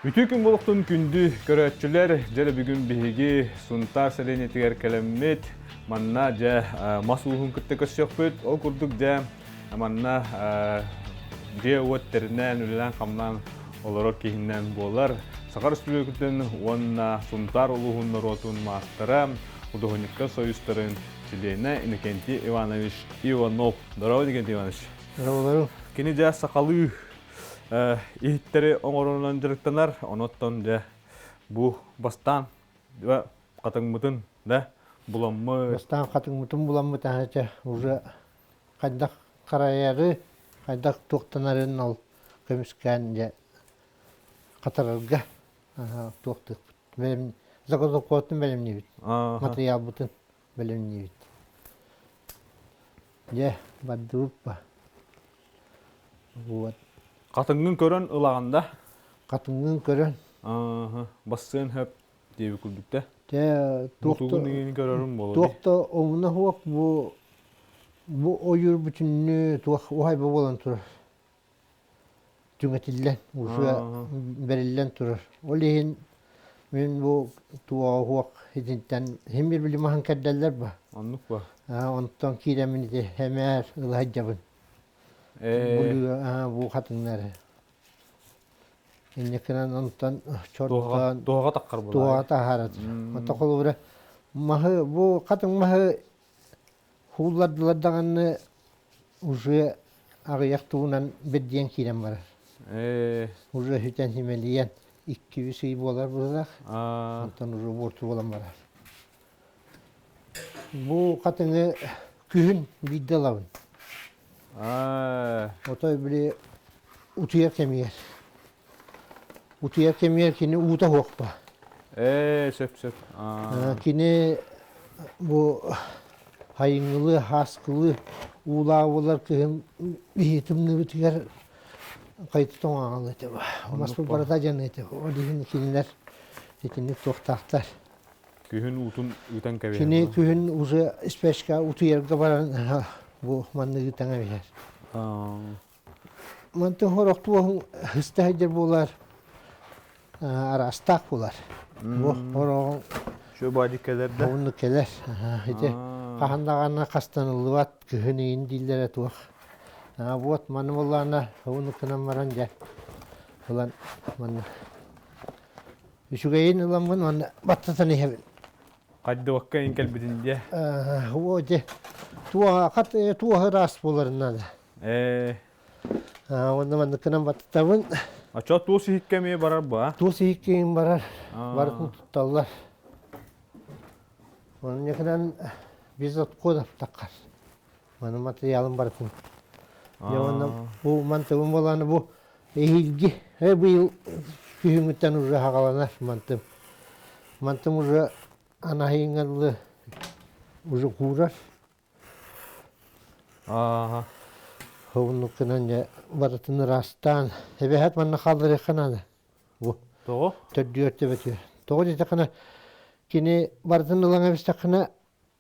Үтүө күн буолуохтун күндү көрөөччүлэр, дьэ бүгүн биһиги Сунтаар сэлиэнньэтигэр кэлэммит, манна дьэ мас ууһун кытта көрсүөхпүт. Ол курдук дьэ манна дьиэ-уот тэринэн, үлэлээн-хамнаан олорор киһинэн буолар. Саха Республикатын уонна Сунтаар улууһун норуотун маастара, худуоһунньуктар союзтарын чилиэнэ Иннокентий Иванович Иванов. Здорово, Иннокентий Иванович. Здорово. Кини дьэ сахалыы иһиттэри оҥорунан дьарыктанар. Онон дьэ бу бастаан хатыҥмытын да буламмыт. Бастаан хатыҥмытын буламмыт аһача уже хайдах харайары, хайдах туохтанарын ол көмүскээн дьэ хатарарга туохтуохпут. Заготовкатын бэлэмниибит. Матырыйаалбытын бэлэмниибит. Дьэ, бардыбыт ба. Вот. Хатыҥҥын көрөн ылаҕын да? Хатыҥҥын көрөн. Бассыан хөп диэби курдук да? Дьэ, туох да көрөрүм буолуо. Туох да омуна суох бу бу ойуур бүтүннүү туох уһайба буолан турар. Түҥэтиллэн, уже бэриллэн турар. Ол иһин мин бу туоҕа суох итинтэн иһин биир били маһын кэрдэллэр ба. Оннук ба. Онтон киирэммин ити эмээр ыла сылдьабын. Бу хатыҥнары. Инникинэн онтон чордоон туоҕа таххар буолар. Туоҕа таһаарар. Онто холобура маһы бу хатыҥ маһы Һууллардылар даҕаны уже аҕыйах тугунан бэрдиэн киирэн барар. Уже сүтэн симэлийэн 2-3 ый буолар быһыылаах. Онтон уже буорту буолан барар. Бу хатыҥы күһүн биирдэ ылабын. Отой били утуйар кэмигэр. Утуйар кэмигэр кини уута суохпа. Ээ, сөп сөп. Кини бу хайыҥылыы, хааскылыы уулаабылар кыһын биһи тымныыбытыгар хайта тоҥоҕал этэ. Маспыт барыта дьаныа этэ. Ол иһин кинилэр итинник туохтаахтар. Күһүн уутун ыытан кэбиһэр. Кини күһүн уже спешка утуйарга баран бу маннык ыытан кэбиһэр. Мантан сорох туоһун ыста сылдьар буолар, араастаах буолар. Бу хороҕун Шөбадик кэлэр да? Оннук кэлэр. Ити хаһан даҕаны хастаныллыбат кыһын иин дииллэрэ туох. Вот маны буоллаҕына оннук гынан баран дьэ ылан манна үчүгэйин ыламмын манна баттатан иһэбин. Хайдыбакка ин кэлбитин дьэ. Оо дьэ туоһа хат туоһа ыраас буоларын наада. Ээ. Уонна манныккынан баттатабын. Ача туос иһиккэ эмиэ барар ба? Туос иһиккэ барар. Барытын тутталлар. Онньукунан без отходов таххар. Маны материалын барытын. Дьэ уонна бу мантыбын буолааны бу эһиилги быйыл күһүҥҥүттэн уже хаҕаланар мантым. Мантым уже анаһыйыҥҥа дылы уже куурар. Ааһа. Оннук гынан дьэ барытын ыраастаан, эбэһээт манна хаалларыахха наада. Бу. Тоҕо? Төрдүөр төбөтүгэр. Тоҕо диэтэххинэ, кини барытын ылан эбистэххинэ,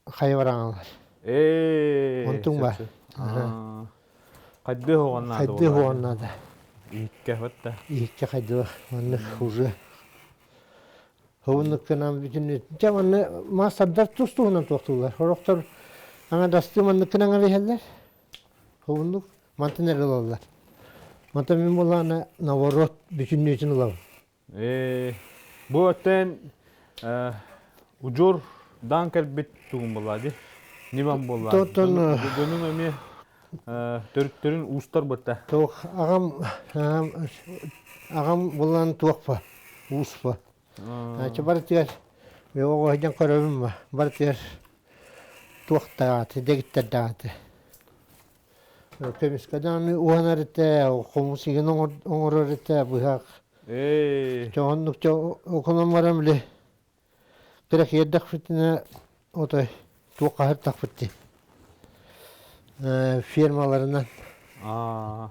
хайа бараҥалар. Ээ, Онтуҥ сөп баар. сөп. Хайдыы оҕон наада Хайдыы буоллаҕа. оҕон наада. Иһиккэ бытта. Иһиккэ хайдыы маннык уже Һугуннук гынан бүтүннүү. Дьэ манна маастардар тус-туһунан туохтууллар. Сорохтор аҥардастыы маннык гынан эбиһэллэр. Һугуннук мантан эрэ ылаллар. Мантан мин буоллаҕына наоборот бүтүннүүтүн ылабын. Ээ, бу өттөн удьуор даан кэлбит тугун буоллаа дии. Ньымам буоллаа. Тотон Дьонуҥ эмиэ төрүттэрин уустар бытта. Туох аҕам аҕам булан туохпа ууспа. Чэ барытыгар оҕо сылдьан көрөбүн ба барытыгар туох даҕаты дэгиттэр даҕаты. Көмүскэ даҕаны уһанар этэ, хомус игин оҥорор этэ быһах. Ээ. Чэ оннук чэ оконон баран били Кирэхиэрдэхпитинэ отой туох хаһыртахпыт дии. Фермаларынан. Аа,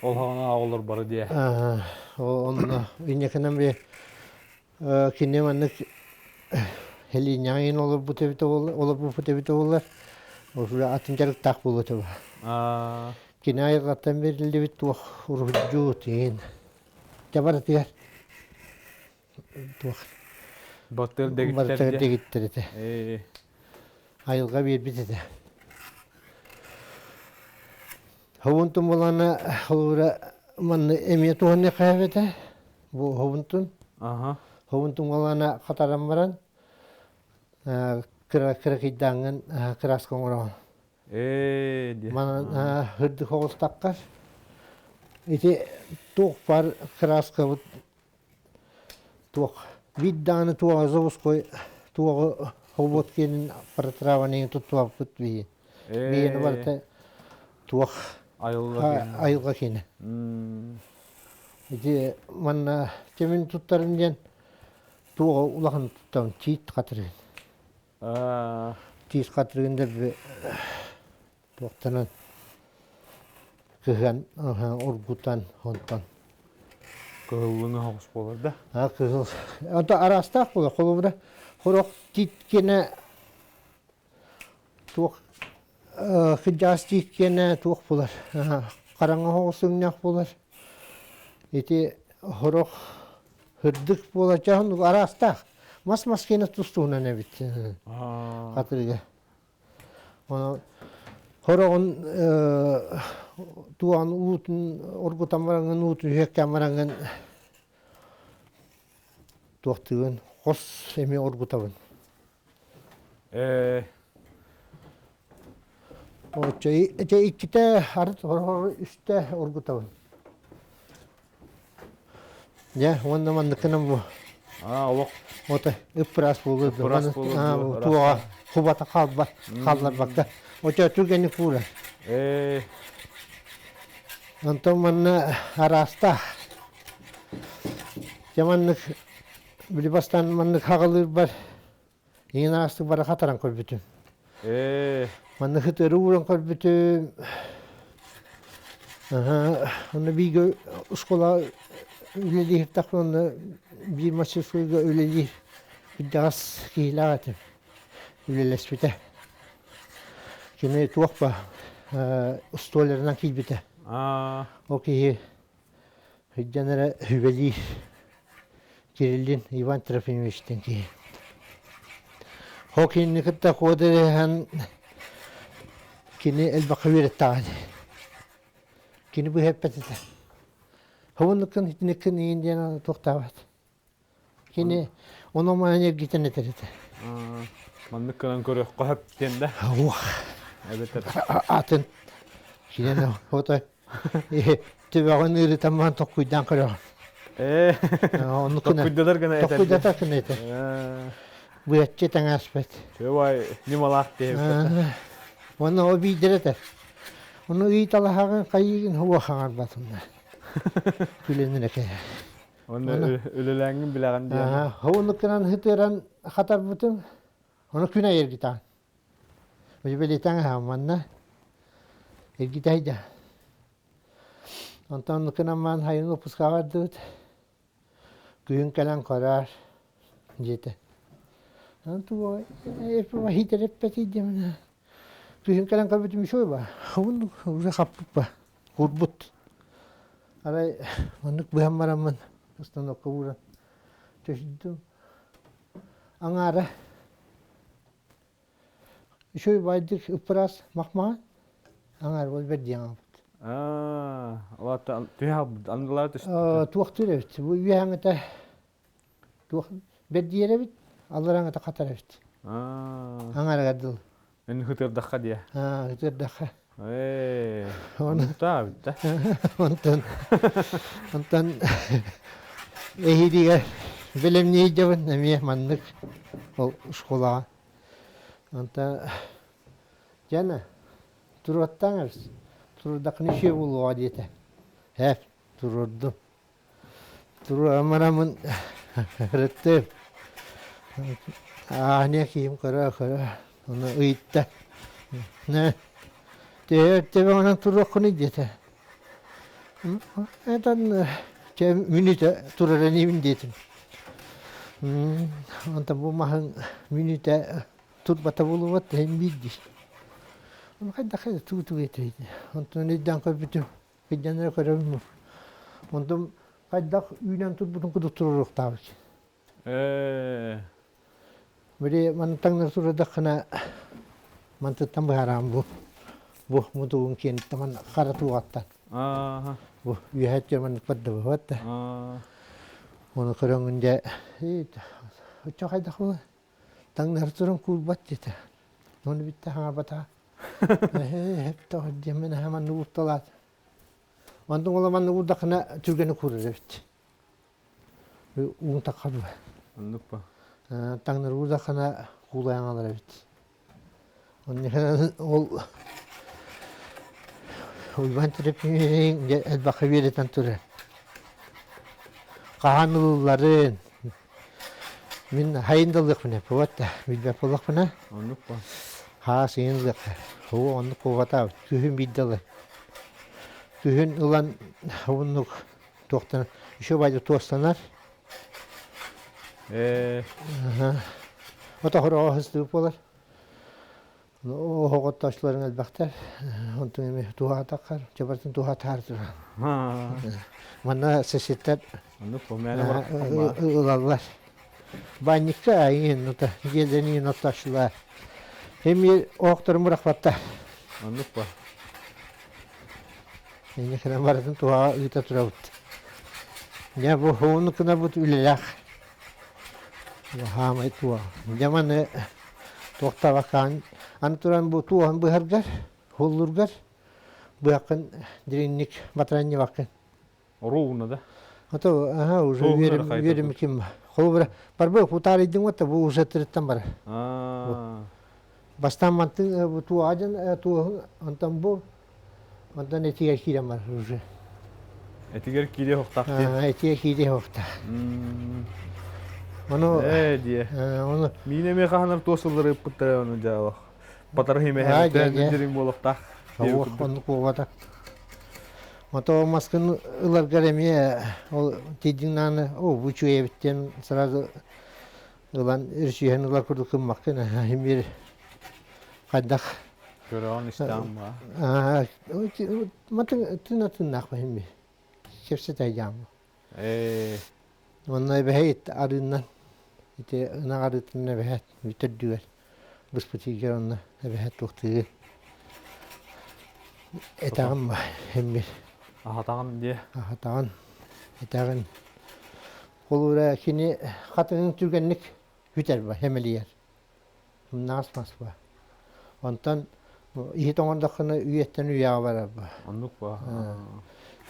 ол хаҕана оҕолор бары диэ. Онно инньэкинэн би кини маннык Хелиняҕа олорбут эбитэ олорбуппут эбитэ буоллар, уже атын дьарыктаах буолуо этэ. Кини айылҕаттан бэриллибит туох уруһуйдьут иһин. Дьэ барытыгар. туох Баттыр дэгиттэр барытыгар дьэ. дэгиттэр этэ. Ээ. Айылҕа биэрбит этэ. Хобунтун булана холобура манна эмиэ туһаныахха сөп этэ. Бу хобунтун. Аха. Хобунтун булана хатаран баран кыра кыракыйдааҥҥын кырааска оҥороҕун. Ээ диэ. Манан үрдүк оҕустаххар ити туох баар кырааскабыт туох биир даҕаны туоҕа заводской туоҕу хобот киэнин протраванияны туттубаппыт биһи. Биһиэнэ барыта туох Айылҕа киэнэ. Айылҕа киэнэ. Ити манна тимин туттарым диэн туоҕа улахан туттабын тиит хатырыгын. Тиис хатырыгын да туохтанан кыһан ургутан онтон Кыһыллыҥы соҕус буолар да? А кыһыл. Онто араастаах буолар. Холобура, хорох тиит киэнэ туох кырдьаҕас тиит киэнэ туох буолар? Хараҥа соҕус өҥнөөх буолар. Ити хорох Һырдык буола чаһын араастаах. Мас маскина тустуһунан эбит хатырыга. Ону хороҕун туоҕун уутун оргутан бараҥҥын уутун үһүөктээн бараҥҥын туохтугун хос эмиэ оргутабын. Э Оччо иккитэ арыт үстэ оргутабын. Дьэ, уонна манныкынан бу. Аа, олох. Ото ыппыраас буолуо. Ыппыраас буолуо. Туоҕа хубата хаалбат, хаалларбакка. Очо түргэнник куурар. Ээ. Онтон манна араастаах. Дьэ маннык били бастаан маннык хаҕалыырбар Иин аастык бара хатаран көрбүтүм. Ээ. Манна хытыры ууран көрбүтүм. Онно бииргэ оскуола үлэлиир онно биир мастерскойга үлэлиир кырдьаҕас киһилээх этим. Үлэлэспитэ. Кини туох ба остуолларынан киирбитэ. Ол киһи Сылдьан эрэ сүбэлиир Кириллин Иван Трофимовичтан киһи. Хоккейны кытта куодарыһан кини элбэххэ үөрэттэҕэ Кини быһа эппэт этэ. Хобуннуккун итиниккин иин диэн туохтаабат. Кини ону маан эргитэн этэр этэ. Маннык гынан көрүөххэ сөп диэн да? Уох. Эбэтэр Атын кинини ото төбөҕүн ыарытан баран токкуйдаан көрөҕүн. Ээ. Оннук Токкуйдатар гына этэр. Токкуйдатар гына этэр. Быаччы таҥаспыт. Чөбай ньымалаах диэбит. Уонна ол биирдэр этэр. Ону ыйыталаһаҕын хайыыгын хуох хаҥарбатынна. Күлэннэр эке. Онно үлэлээҥҥин билэҕин диэн. Ховунукканан хытыаран хатарбытым. Ону күн айы эргитаан. Бэлиэтээн аһаам манна. Эргитэйдэ. Онтон оннуккунан маан хайын выпускаҕа бардыбыт. Күһүн кэлэн көрөөр диэтэ. Туга хитереппэтий диэминэ. Күһүн кэлэн көрбүтүм үчүгэй ба. Ховун уже хаппыт ба. Курбут. Арай маннык быһан бараммын остановка ууран түстүм. Аҥаара үчүгэй баайдык ыппыраас махмаҕа аҥаар бол бэрдиэн аҕалбыт. Аа, улаата түһэ хаалбыт, андылара түстү. Туохтуур эбит. Бу үөһэҥҥитэ туох бэрдиэр эбит, алларааҥҥыта хатар эбит. Аа. Аҥаарыгар дылы. Эн хытырдахха диэ. Аа, хытырдахха. Ээ, онтаа бүтэ. Онтон онтон эһиилигэр бэлэмниэйдэбин эмиэ маннык ол школаҕа. Онтон Дьана туруоттаҥ эбис. Турдаххына үчүгэй буолуоҕа диэтэ. Һээп, туруордум. Туруораммын ырыттым. Аанньа киһим көрө-көрө ону ыйытта. Төһө төбөҕүнэн туруоххунуй диэтэ. Этан чэ мүнүүтэ турар инибин диэтим. Онтон бу маһын мүнүүтэ турбата буолубат иһин биир дии. Ону хайдах тугу-тугу этэй Онтон өйдөөн көрбүтүм Өйдөнөрө көрөбүн. Онтон хайдах үүнэн турбутун курдук туруоруохтаабыт. Ээ. Били маны таҥнары турардаххына мантыттан быһаараан бу бу мутугун киэниттэн ман хара тууҕаттан Ааха. бу үөһэ өттүгэр маннык бардыбыт да Аа. Ону көрөҥүн дьэ оччо хайдах була таҥнары туран куурбат диэтэ. Ону бүттэ хаҥарбатаҕа. Эһээ диэммин эһэ маннык уурталаат. Онтон уола маннык уурдаххына түргэни куурар эбит. Уун таххар дуо? Оннук ба. Таҥнары уурдаххына куулайан алар эбит. Ол Уйбаан Тирэппиин элбэххэ үөрэтэн турар. Хаһан ылылларын мин хайын да ылыахпына вот билбэт буоллахпына Оннук ба. хаас ыйын ылыахха. Оо оннук буолбатаа күһүн биирдэ ылар. Күһүн ылан оннук туохтан еще байды туостанар. Ээ. Отохороҕо сыстыбыт буолар. Оһоҕоттоочуларыҥ элбэхтэр. Онтон эми туһаатаххар, чабартын туһаатаар туран. Манна соседтар ылаллар. Банникка иин нута, дьиэлэрин иин оттоочулар. Эми оһохторун бырахпаттар. Оннук ба. Инникинэн барытын туһаҕа ыыта турабыт. Дьэ бу хоһуунуккуна бут үлэлээх. Хаамай туох. Дьэ маны туохтаабаккаан аны туран бу туоһун быһаргар, хуллургар быһаххын дириҥник батаранньыбаккын. Оруобуна да? Ото аха уже үөрүм ким холобура барбы хутаарыйдыҥ уотта бу уже тырыттан бар. Бастаан мантын бу туоҕа туоһун онтон бу онтон этигэр киирэн бар уже. Этигэр киириэ охтаах диye. Этигэр киириэ охтаах. Ону Ээ диye. Ону Миин эмиэ хаһанар туос сыллары ыппыттара ону дьаалах. Батар химэһэ дириҥ буолуохтаах. Оннук буолбата. Ото маскын ыларгар эмиэ ол тиийдиҥ о бу үчүгэй эбит диэн сразу ылан өрүсүһэн ылар курдук гыммаккын эмиэ хайдах Көрөҕүн истэҕин ба. Матын тына тыннаах баһым кэпсэтэ Ээ. Онно эбэһэ арыыннан ити ынах арыытын эбэһэ бүтэрдүгэр быспытыгар онно эбэһэ туохтыыр этэҕин ба эмир Аһатаҕын диэ. Аһатаҕын этэҕин Холуура кини хатыҥын түргэнник бүтэр ба хэмэлийэр. Наас мас ба. Онтон иһит оҥордоххуна үйэттэн үйэҕэ барар ба. Оннук ба.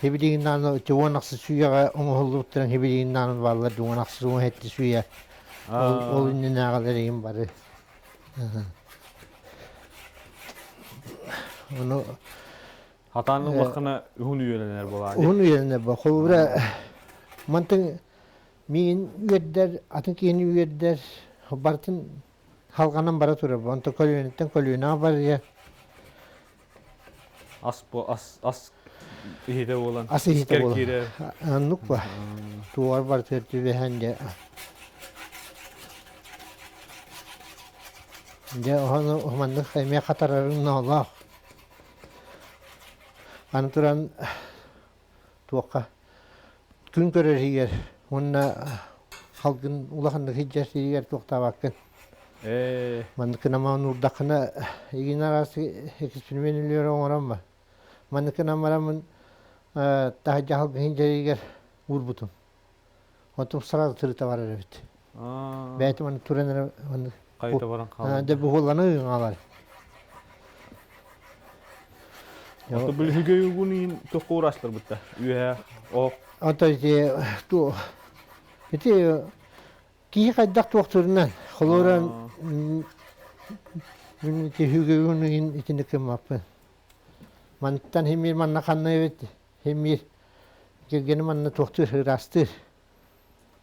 Хибилигиннаан уон ахсыс үйэҕэ оҥоһуллубуттарын хибилигиннаан бааллар 16 17 үйэ. Ол ол иннинээҕилэр игин бары. Ону Хатаан ыллаххына уһун үйэлэнэр буолаа. Уһун үйэлэнэр ба. Холобура мантан миигин үөрдэр, атын киһини үөрдэр, барытын халҕанан бара турар. Онто көлүөнэттэн көлүөнэҕэ барыа. Ас бу ас ас иһитэ буолан. Ас иһитэ буолан. Оннук ба. Туор барытыгар түбэһэн дьэ. Дьэ оһону маннык эмиэ хатарарын ноолоох. Аны туран туохха күн көрөр иһигэр уонна халгын улаханнык сылдьар сиригэр туохтаабаккын. Ээ. Манныкынан уурдаххына игин араас эксперимент үлүөр оҥорон ба. Манныкынан бараммын таһырдьа халгын дьэригэр уурбутум. Онтум сразу тырыта барар эбит. Бэйэтим маннык туран эрэ маннык Хайта баран хаалар. Дэ буһулланы ыҥалар. Ото билһигэ угун иин тохкуураслар бутта. Үөһэ ох. Ото ити ту ити киһи хайдах туохтурунан холууран мин ити хүгүгүн иин итини кыммаппын. Мантан химир манна ханна эбит химир киргени манна туохтуур ыраастыыр.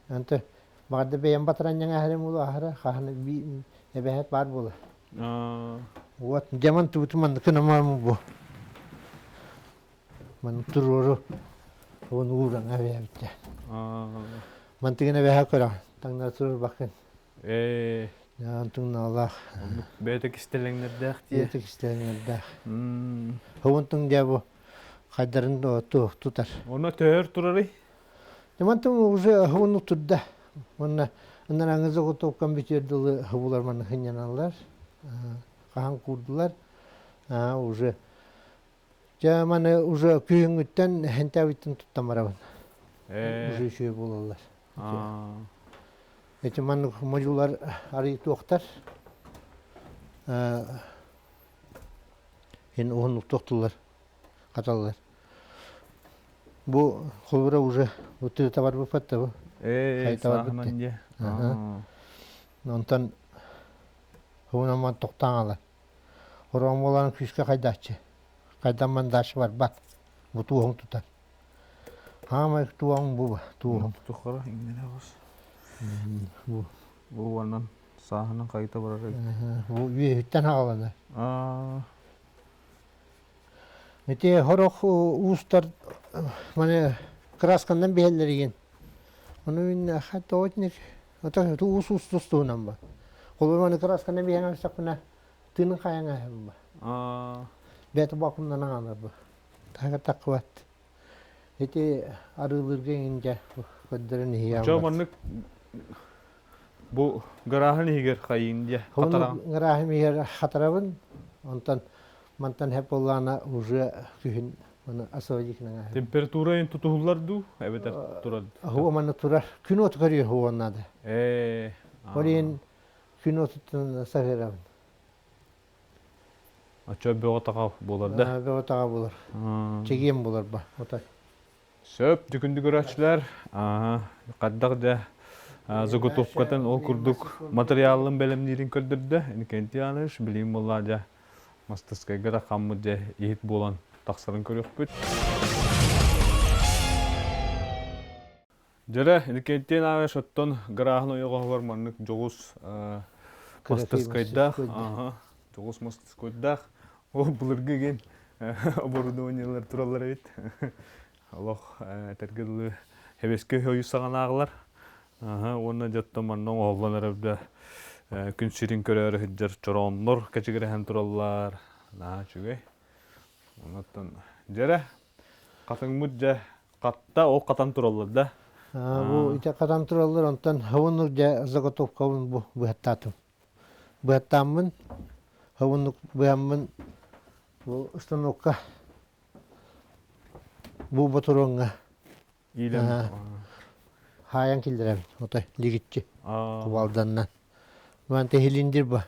Онто баҕарда бэйэм батаранньаҥ аһарым улу аһара хаһан эбэһэт баар буолар. Вот дьаман тубуту манныкын амаамы бу. Маны туруору уон ууран эбээбиттэ. Мантыгын эбэһэ көрө таҥнара турбаккын. Ээ. Антуҥнаалаах. Бэйэтэ кистэлэҥнэрдээх дии. Бэйэтэ кистэлэҥнэрдээх. Ховунтуҥ дьэ бу хайдарын тутар. Онно төһөр турарый? Мантан уже уһуннук турда. Уонна Ынараңы заготовкам бүтүөр дылы хыбылар маны хынньаналлар. Хаһан куурдулар. Уже Дьэ маны уже күһүҥҥүттэн хэнтээбиттэн туттан барабын. Уже үчүгэй буолаллар. Эти маннык модьулар арый туохтар. Ин уһуннук туохтулар, хаталлар. Бу холбура уже бу тыыта барбыппат да бу. Ээ, сааһынан дьэ. Онтон хуунаман тохтаан алар. Ороҥ күүскэ хайдааччы. Хайдамман дальше барбат. Бу туоһуҥ тутар. Хаамай туоҥ бу туоһум. Тухара иҥнэрэ оҕус. Бу. Бу уонан сааһынан хайыта барар эбит. Бу үөһүттэн хааланар. Ити хорох уустар маны красканнан биһэллэр игин. Ону мин хатоотник ото уус уус тустуунан ба. Холобур маны красканнан биһэн алсакпына тыынын хайаҥа ба. Бэт бакымнан аҥалар бу. Таһыгар таххыбат. Ити арыылыырга иҥиндэ көрдөрөн иһиэҕим. Чо маннык бу гарааһын иһигэр хайыын дьэ хатараҕын. Гарааһым иһигэр хатарабын. Онтон мантан хэп буоллаана уже күһүн маны освободительный Температура ин тутуһуллар дуу эбэтэр турар? Хуа манна турар. Күн оту көрүө хуон надо. Ээ. Ол иһин күн отуттан саһыарабын. Оччо бөҕө-таҕа буолар да? Бөҕө-таҕа буолар. Чэгиэн буолар ба, отой. Сөп, дьүкүндү көрөөччүлэр, хайдах дьэ заготовкатын ол курдук материалын бэлэмниирин көрдөрдө. Иннокентий Иванович билигин буоллаа дьэ мастаскайга да хаммыт дьэ иһит буолан тахсарын көрүөхпүт. Дьэрэ, Иннокентий Иванович оттон гарааһын ойоҕоһугар маннык дьоҕус мастаскайдаах, дьоҕус мастаскайдаах, ол былыргы игин оборудованиелар тураллар эбит. Олох этэргэ дылы хэбэскэ хойу саҕанааҕылар. Уонна дьоттон манна оҥоһуллан эрэр да күн сирин көрөөрү сылдьар чорооннор кэчигирэһэн тураллар. Наһаа үчүгэй. Онон дьэрэ, хатыҥмыт дьэ Хатта ол хатан тураллар да? Бу ити хатан тураллар, онтон хавуннук дьэ заготовкабын бу быһаттаатым. Быһаттааммын, хавуннук быһаммын бу установка бу ботуруоҥҥа Иилэн хаайан киллэрэбин, отой лигиччи кубалданнан. Манта иһилиндир ба.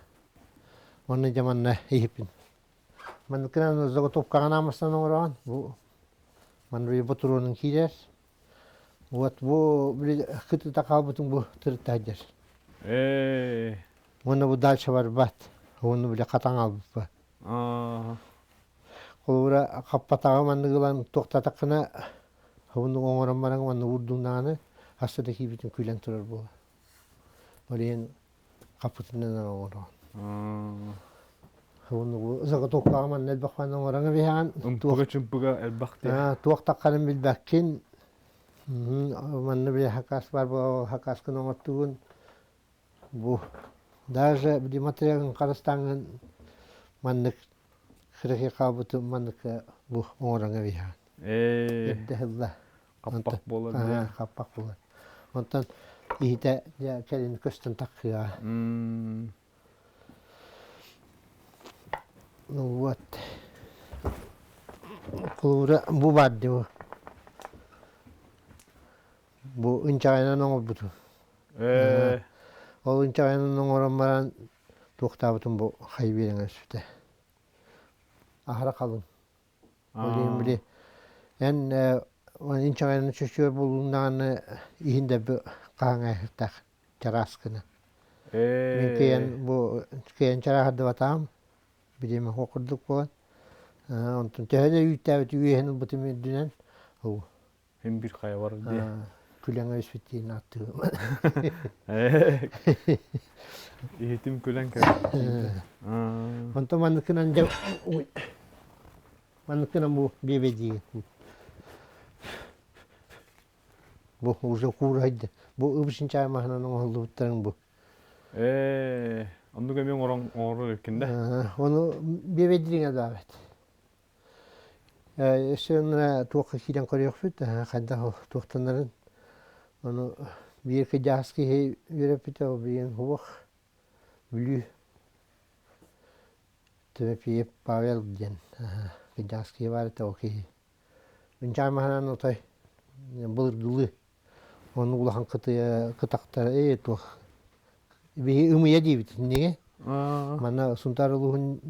Онно дьэ манна иһиппин. Манныкынан заготовкаҕа анаамастан оҥороҕун. Бу манна ботуруонун киирэр. Вот бу били кытыта хаалбытын бу тырыттаһдьар. Ээ. Уонна бу дальше барбат. Уонна били хатан албыппа. Холобура хаппатаҕы маннык ылан туохтатаххына хабыннык оҥорон баран манна уурдуҥнаҕына хаста да киирбитин күлэн турар буолар. Ол иһин хаппытынан оҥороҕун. Заготовкаҕа манна элбэх манна оҥорон эбиһэҕин. Ымпыга-чымпыга элбэх диye. Туох таххарын билбэккин. Манна били хакас бар бу хакаскын оҥортугун. Бу даже били материалын харыстааҥҥын маннык хырахи хаалбытын маннык бу оҥорон эбиһэҕин. Ээ. Эрдэ сылла. Хаппах буолар диye. Хаппах буолар. Онтон иһитэ дьэ кэлин көстөн таххыаҕа. Ну вот. Холобура бу баар дии бу. Бу ынчаҕайынан оҥорбутум. Ээ. Ол ынчаҕайынан оҥорон баран туохтаабытым бу хай биэрэҥ өспүтэ. Аһара халыҥ. Ол иһин били эн инчэҕэйин чөчүөр буллуҥнаҕына иһин да хаһаҥайыахтаах чараас гына. Мин кыайан бу кыайан чарааһырдыбатаҕым билиэмэ суох курдук буолан. Онтон төһө да үүттээбит үөһэн ылбытым үрдүнэн Мин бир хайа бар дии. Күлэҥ өспүт диэн ааттыыбын. Иһитим күлэн кэлбит. Онтон манныкынан дьэ манныкынан бу биэбэдиигин. Бу уже куурайда. Бу ыбышын маһынан оҥоһуллубуттарын бу. Ээ, оннук эмиэ оҥорон оҥорор эбиккин да? Ону биэбэдириҥэ даабат. Өссө туохха киирэн көрүөхпүт, хайдах туохтанарын ону Биир кыдьаас киһи үөрэппитэ ол билигин суох. Бүлүү Тимофеев Павел диэн кыдьаас киһи баар этэ ол киһи. Мынчаан маһынан отой былыргылыы ону улахан кытыйа кытахтара ээ туох биһи ымыйа диибит итинниги. Манна Сунтаар улууһун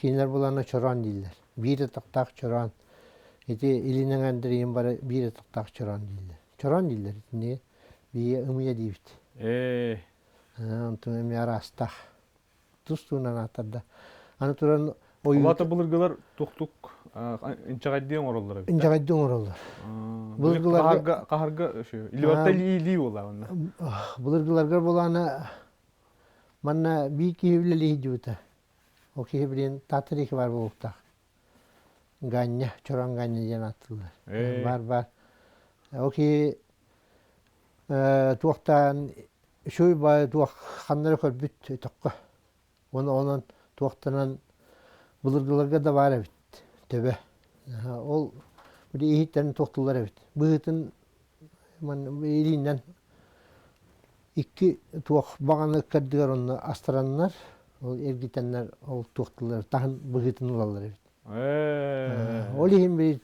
кииннэр булана чороон дииллэр. Биир атахтаах чороон. Ити илин эҥэрдэрийин бары биир атахтаах чороон дииллэр. Чороон дииллэр итинниги. Биһи ымыйа диибит. Ээ. Онтон эмиэ араастаах. Тус-туһунан ааттарда. Аны туран Улаата былыргылар туохтук инчэҕэйдии оҥороллор эбит. Инчэҕэйдии оҥороллор. Былыргыларга хаһарга Илибарта илии буолла манна. Былыргыларга буолаана манна биир киһи үлэлии сылдьыбыта. Ол киһи билин Таатарики бар буолуохтаах. Ганньа, Чорон Ганньа диэн ааттыыллар. Бар бар. Ол киһи туохтаан үчүгэй баайы туох ханна эрэ көрбүт өтөххө. Уонна онон туохтанан былыргыларга да баар эбит төбө. Ол били иһиттэрин туохтуулар эбит. Быһыытын илиинэн икки туох баҕаны ыккардыгар онно астараннар, ол эргитэннэр ол туохтуулар таһын быһыытын ылаллар эбит. Ол иһин били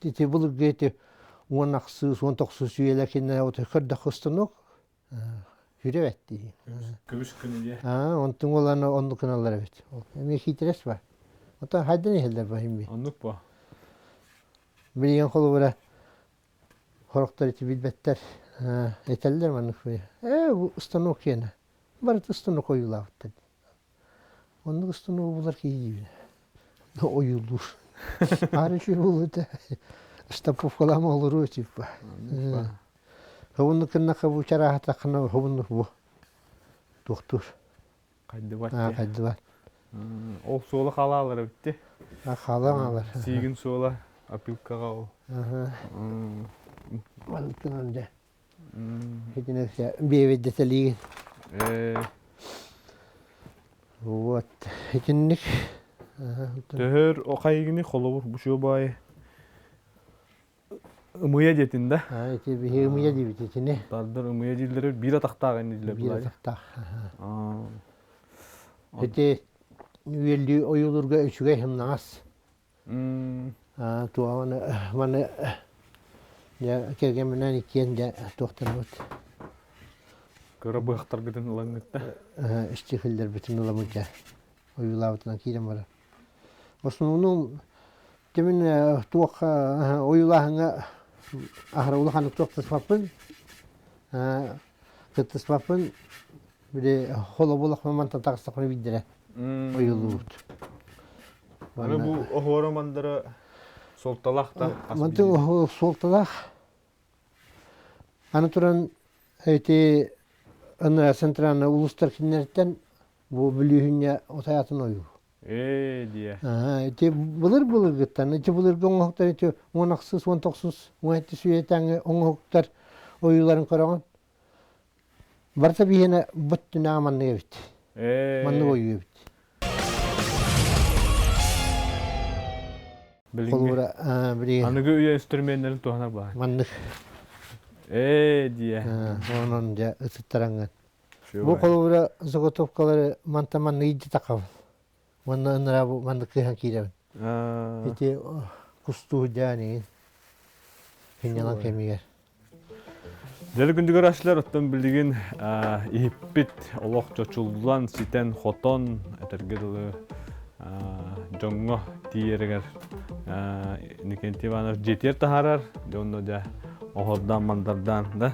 ити былыргы ити уон ахсыс, 19 үйэлэр кинилэр көрдөххө станок Хүрэ дии. Көмүс күнү Аа, онтуҥ оланы оннук гыналлар эбит. Эмиэ хиитэрэс ба. Оттон хайдан иһэллэр ба химби. Оннук ба. Билигин холобура хорохтор ити билбэттэр. Этэллэр маннык Ээ, бу станок киэнэ. Барыта станок ойуулаабыттар. Оннук станогу булар киһи диибин. Ойуулуур. Аара үчүгэй буолуо этэ. Штамповкалаама олоруо типа. Хобуннук гыннахха бу чарааһатаххына хобуннук бу туохтуур. Хайдыбат. Хайдыбат. Ол суола хаалаалар эбитти. Хаалаалар. Сиигин суола опилкаҕа ол. Маннык гынан дьэ. Итинэсэ биэбэйдэтэлиигин. Вот итинник. Төһөр хайыгыны холобур бу баай ымыйа диэтин да. Ити биһи ымыйа диибит итини. Тардар ымыйа дииллэр биир атахтаах ини дииллэр. Биир атахтаах. Ити үөллүү ойуулурга үчүгэй сымнаҕас. Туоҕаны маны дьэ кэргэмминээн иккиэн дьэ туохтарбыт Кыра быһахтаргытын ылаҥҥытта. Истихиллэрбитин ыламмыт дьэ ойуулаабытынан киирэн барар. Основном тимин туох ойуулааһыҥҥа аһара улаханнык туохтаспаппын кыттыспаппын били холобулах мантан таҕыстахпына биирдэрэ ойуулуубут. Аны бу оһуора мандара суолталаах да Манты суолталаах. Аны туран эти ына центральный улустар кинилэртэн бу бүлүүһүнньэ отаятын ойуу. Ээ диэ. Ити былыр былыргыттан ити былыргы оҥоһуктар ити 16 19 17 үйэтээҥи оҥоһуктар ойууларын көрөҕүн. Барыта биһиэнэ быттынаа маннык эбит. Маннык ойуу эбит. Холобура, билигин аныгы үйэ инструменнэрин туһанар баар. Маннык. Ээ диэ. Онон дьэ ытыттараҥҥын. Бу холобура заготовкалары мантан маннык илдьи тахабын. Уонна ыныраа бу маннык кыһан киирэбин. Ити кустуу дьаанигин сынньалаҥ кэмигэр. Дьэ күндүгэр ашлар оттон билигин иһиппит олох чочуллан, ситэн-хотон этэргэ дылы дьоҥҥо тиийэригэр Никентий Иванов дьиэтигэр таһаарар, дьэ онно дьэ оһордаан-мандардаан да.